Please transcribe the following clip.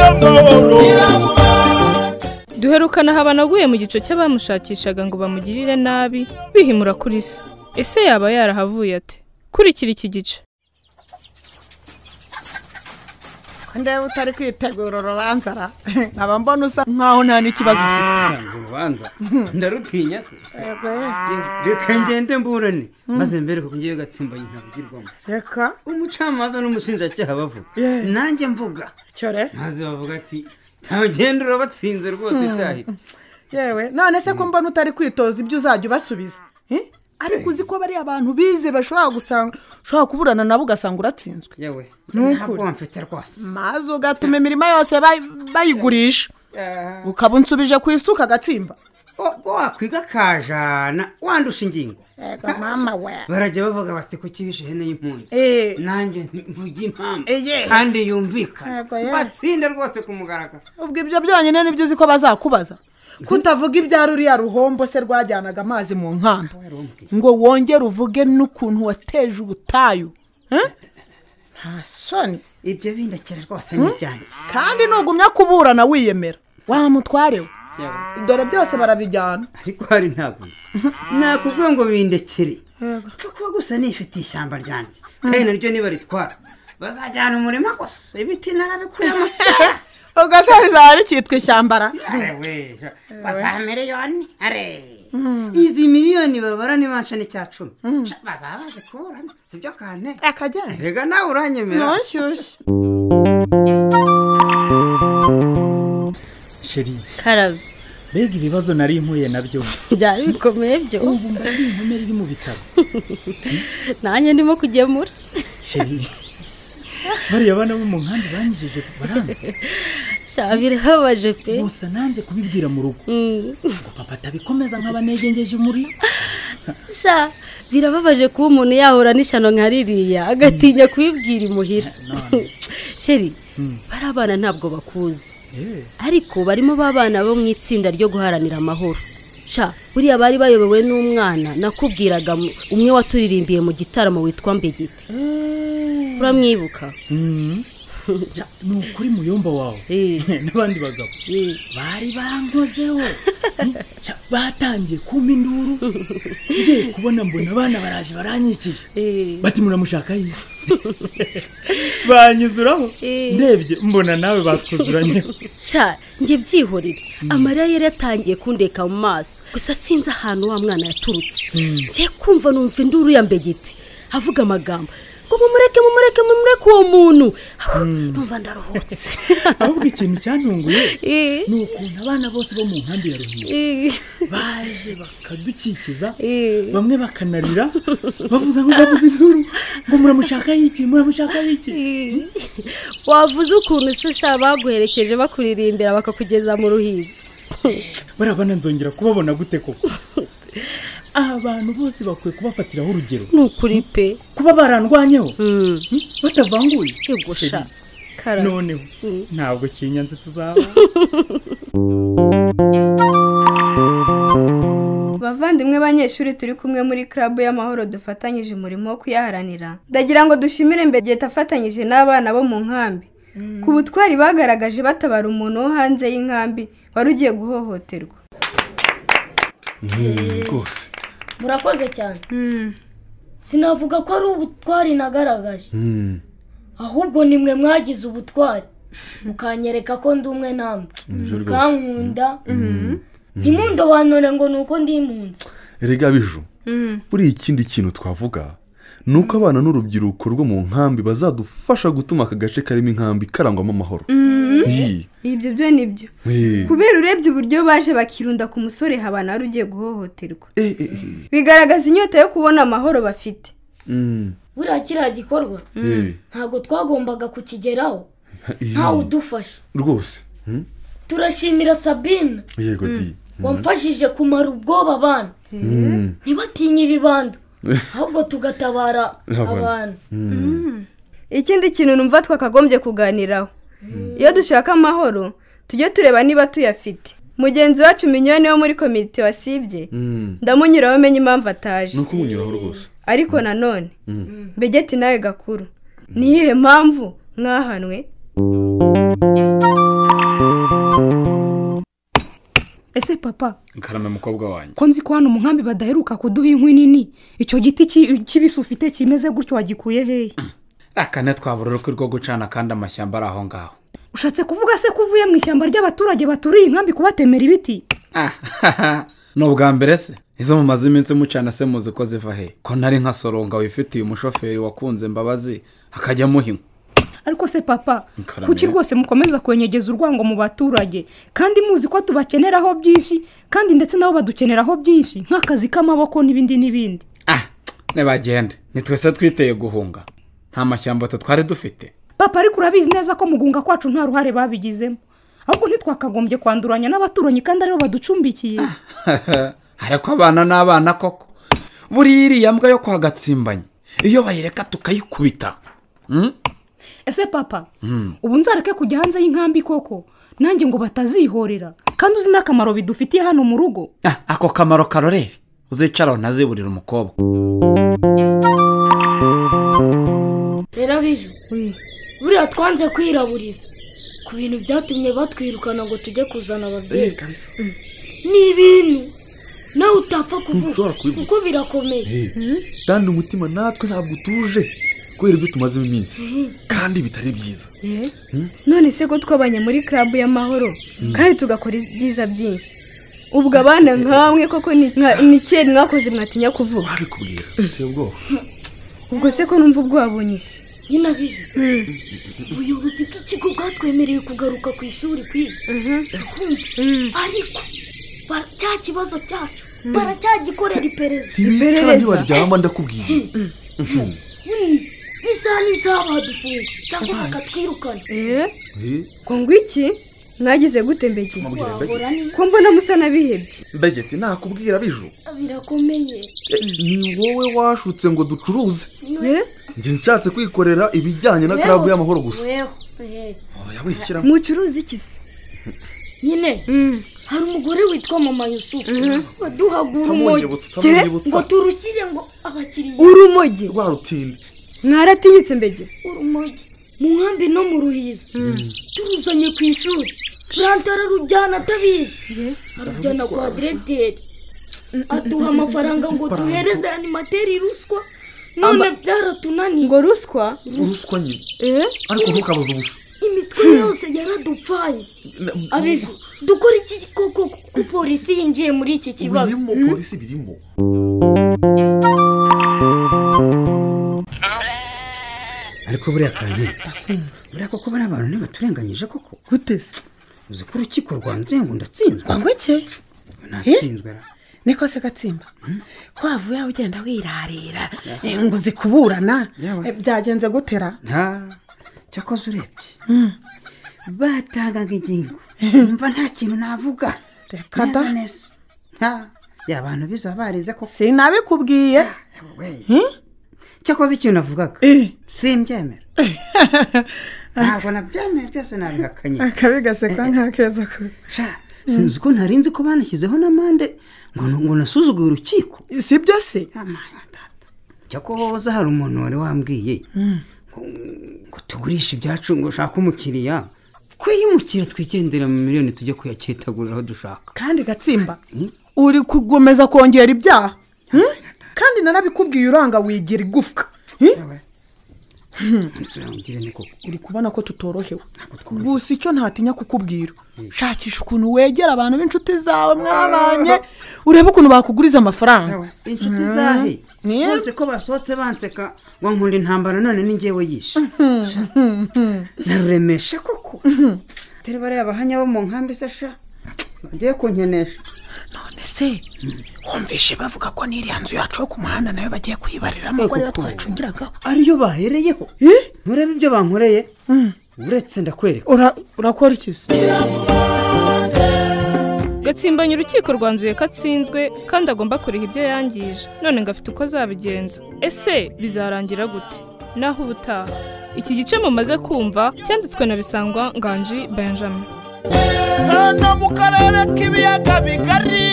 Y'amahoro. Duherukana Habana aguye mu gico cy'abamushakishaga ngo bamugirire nabi bihimura kuri se. Ese yaba yarahavuye ate? Kurikira iki gice. Ndeba utari kwitegura urubanza ra, nkaba mbona usa nkaho nta n'ikibazo ufite. Urubanza ndarutinya se? Reka ngende mburane maze mbere ko ngiye gatsimba ntabugirwamo. Reka umucamanza n'umushinjacyaha bavuga, nanjye mvuga cyore, maze bavuga ati ntagenda urabatsinze rwose cyahita. Yewe none se ko mbona utari kwitoza ibyo uzajya ubasubiza? Ariko uzi ko bari abantu bize bashobora gusanga ushobora kuburana nabo ugasanga uratsinzwe. Yewe ntabwo mfite rwose. Maze ugatuma imirima yose bayigurisha, ukaba unsubije ku isuka agatsimba. Ubwo wakwiga kajana wandusha ingingo. Yego mama we. Barajya bavuga bati kuki bishe ihene y'impunzi, nanjye mvuge impamvu kandi yumvikana, batsinda rwose ku mugaragaro. Ubwo ibyo byonyine nibyo uzi ko bazakubaza. Kutavuga ibya ruriya ruhombo se rwajyanaga amazi mu nkambi, ngo wongere uvuge n'ukuntu wateje ubutayu. Nta soni. Ibyo bindakira rwose ni ibyanjye. Kandi nugumya kuburana wiyemera wa mutware we, dore byose barabijyana. Ariko hari ntabwo nzi nakubwiye ngo bindekere, pfa kuba gusa nifitiye ishyamba ryanjye kandi naryo nibaritwara bazajyana umurima gusa, ibiti narabikuyemo cyane. Ubwo se rizaba rikitwa ishyamba? Bazaha miliyoni, izi miliyoni babara nibanca n'icya 10 bazaba bazi kuburana, sibyo kane? Akajyana. Rega nawe uranyemera. Ntushyushye. Sheri Karabe, mbega ibibazo nari mpuye nabyo byari bikomeye byo. Ubu mba ndi inkomere iri mu bitaro. Nanjye ndimo kugemura. Sheri, bariya bana bo mu nkambi banyijije baranze. Sha birababaje pe. Gusa nanze kubibwira mu rugo ngo papa atabikomeza nk'abanegengeje muri. Sha birababaje kuba umuntu yahura n'ishyano nka ririya agatinya kubibwira imuhira. Sheri, bari abana ntabwo bakuzi, ariko barimo babana bo mu itsinda ryo guharanira amahoro. Sha buriya bari bayobowe n'umwana nakubwiraga umwe waturirimbiye mu gitaramo witwa Mbegeti. Uramwibuka? Ni ukuri muyomba wawe n'abandi bagabo bari bankozeho, batangiye kumpa induru, ngiye kubona mbona abana baraje baranyikije bati muramushaka yihe, banyuzuraho ndebye mbona nawe batwuzuranyeho. Sha njye byihorere, amarira yari yatangiye kundeka mu maso, gusa sinzi ahantu wa mwana yaturutse. Ngiye kumva numva induru ya Mbegeti avuga amagambo ngo mumureke mumureke mumureke uwo muntu. Numva ndaruhutse. Ahubwo ikintu cyantunguye ni ukuntu abana bose bo mu nkambi ya Ruhiza baje bakadukikiza, bamwe bakanarira bavuza ngo bavuze induru ngo muramushaka iki, muramushaka iki. Wavuze ukuntu se sha baguherekeje bakuririmbira bakakugeza mu Ruhiza. Barabana nzongera kubabona gute koko? Abantu bose bakwiye kubafatiraho urugero. Ni ukuri pe. Kuba barandwanyeho batavanguye. Yego sha. Noneho ntabwo kinyanze tuzaba. Bavandimwe banyeshuri turi kumwe muri club y'amahoro dufatanyije umurimo wo kuyaharanira, ndagira ngo dushimire Mbegeti afatanyije n'abana bo mu nkambi ku butwari bagaragaje batabara umuntu wo hanze y'inkambi wari ugiye guhohoterwa. Rwose murakoze cyane. Sinavuga ko ari ubutwari nagaragaje, ahubwo nimwe mwagize ubutwari mukanyereka ko ndi umwe namwe, mukankunda ntimundobanure ngo nuko ndi impunzi. Erega Biju, buriya ikindi kintu twavuga ni uko abana n'urubyiruko rwo mu nkambi bazadufasha gutuma aka gace karimo inkambi karangwamo amahoro. Ibyo byo nibyo, kubera urebye uburyo baje bakirunda ku musore Habana wari ugiye guhohoterwa, bigaragaza inyota yo kubona amahoro bafite. Buriya kiriya gikorwa ntabwo twagombaga kukigeraho ntawe udufasha rwose. Turashimira Sabine yego di wamfashije kumara ubwoba abana ntibatinye ibibando, ahubwo tugatabara abantu. Ikindi kintu numva twakagombye kuganiraho, iyo dushaka amahoro tujye tureba niba tuyafite. Mugenzi wacu Minyoni wo muri komite wasibye, ndamunyuraho amenye impamvu ataje. Nuko umunyuraho rwose. Ariko nanone Mbegeti nawe Gakuru, niyihe mpamvu mwahanwe? Ese papa, nkarame mukobwa wanjye, ko nzi ko hano mu nkambi badaheruka kuduha inkwi nini, icyo giti kibisi ufite kimeze gutyo wagikuye hehe? Akane twabura urukwi rwo gucana kandi amashyamba ari aho ngaho. Ushatse kuvuga se ko uvuye mu ishyamba ry'abaturage baturiye inkambi kubatemera ibiti? Ni ubwa mbere se izo mumaze iminsi mucana se muzi ko ziva he? Ko ntari nka Soronga wifitiye umushoferi wakunze Mbabazi akajya amuha inkwi. Ariko se papa, kuki rwose mukomeza kwenyegeza urwango mu baturage kandi muzi ko tubakeneraho byinshi, kandi ndetse nabo badukeneraho byinshi nk'akazi k'amaboko n'ibindi n'ibindi? Nibagende, ni twese twiteye guhunga, nta mashyamba twari dufite. Papa, ariko urabizi neza ko mugunga kwacu nta ruhare babigizemo, ahubwo ntitwakagombye kwanduranya n'abaturanyi kandi aribo baducumbikiye. Ariko abana n'abana koko, buriya iriya mbwa yo kwa Gatsimbanye iyo bayireka tukayikubita. Ese papa, ubu nzareke kujya hanze y'inkambi koko nanjye ngo batazihorera, kandi uzi n'akamaro bidufitiye hano mu rugo? Ako kamaro karoreri uzicaraho ntaziburira umukobwa. Rero Biju, buriya twanze kwiraburiza ku bintu byatumye batwirukana ngo tujye kuzana ababyeyi. Ni ibintu nawe utapfa kuvuga kuko birakomeye. Kandi umutima natwe ntabwo utuje kubera ibyo tumazemo iminsi kandi bitari byiza. None se ko twabanye muri club y'amahoro kandi tugakora ibyiza byinshi, ubwo abana nkamwe koko ni kera mwakoze mwatinya kuvuga? Babikubwira biteye ubwoba. Ubwo se ko numva ubwoba bunyishe? Nyina Biju, ubuyobozi bw'ikigo bwatwemereye kugaruka ku ishuri kwiga, ariko cya kibazo cyacu baracyagikorera iperereza. Ntibicara ntibaryama ndakubwiye. Isaha n'isaha badufunga cyangwa bakatwirukana. Ngo ngwiki mwagize gute Mbege? Ko mbona musa n'abihebye? Mbegeti nakubwira Biju, birakomeye. Ni wowe washutse ngo ducuruze. Njye nshatse kwikorera ibijyanye na club y'amahoro gusa. Mucuruza iki se? Nyine hari umugore witwa Mama Yusufu waduhagura urumogi ngo turushyire ngo abakiriya. Urumogi rwa rutindi mwaratinyutse Mbege? Urumogi mu nkambi no mu Ruhiza turuzanye ku ishuri, Plante ararujyana atabizi, arujyana kwa diregiteri aduha amafaranga ngo duhereze animateri ruswa, none byaratunaniye. Ngo ruswa? Ruswa nyine, ariko ntukabaze ubusa. Imitwe yose yaradupfanye. Abiju, dukora iki koko ko polisi yinjiye muri iki kibazo? Birimo polisi birimo. Ariko buriya kane, buriya koko bari abantu ntibaturenganyije koko. Gute se? Uzi ko urukiko rwanze ngo ndatsinzwe. Ngo iki? Natsinzwe ra. Niko se Gatsimba, ko wavuye aho ugenda wirarira ngo uzi kuburana, byagenze gutera? Cyakoze urebye batangaga ingingo mva nta kintu navuga neza neza. Ya bantu biza barize koko. Sinabikubwiye. Cyakoze ikintu navugaga simbyemera. Ntabwo nabyemeye byose nabihakanye. Akabi gaseka nk'akeza ko. Sinzi ko ntarinzi ko banashyizeho n'amande ngo nasuzuguye urukiko. Si byo se? Cyakoze hari umuntu wari wambwiye ngo tugurishe ibyacu ngo ushake umukiriya, ko iyo umukiriya twigendera mu miliyoni tujye kuyacyitagurira aho dushaka. Kandi Gatsimba, uri kugomeza kongera ibyaha. Kandi narabikubwiye uranga wigira igufwa. Uri kubona ko tutorohewe. Gusa icyo ntatinya kukubwira, shakisha ukuntu wegera abantu b'inshuti zawe mwabanye, urebe ukuntu bakuguriza amafaranga. Inshuti zahe bose ko basohotse banseka ngo nkunda intambara, none ni njyewe yishe. Naruremesha koko. Turi bariya bahanya bo mu nkambi se sha bagiye kunkenesha. None se wumvishe bavuga ko n'iriya nzu yacu yo ku muhanda nayo bagiye kuyibariramo ko ariyo twacungiragaho? Ariyo bahereyeho. Nturebe ibyo bankoreye, uretse ndakwereka. Urakora iki se? Gatsimbanye urukiko rwanzuye ko atsinzwe kandi agomba kuriha ibyo yangije, none ngo afite uko azabigenza. Ese bizarangira gute? Naho ubutaha. Iki gice mumaze kumva cyanditswe na Bisangwa Nganji Benjamin. Hano mu karere k'ibiyaga bigari.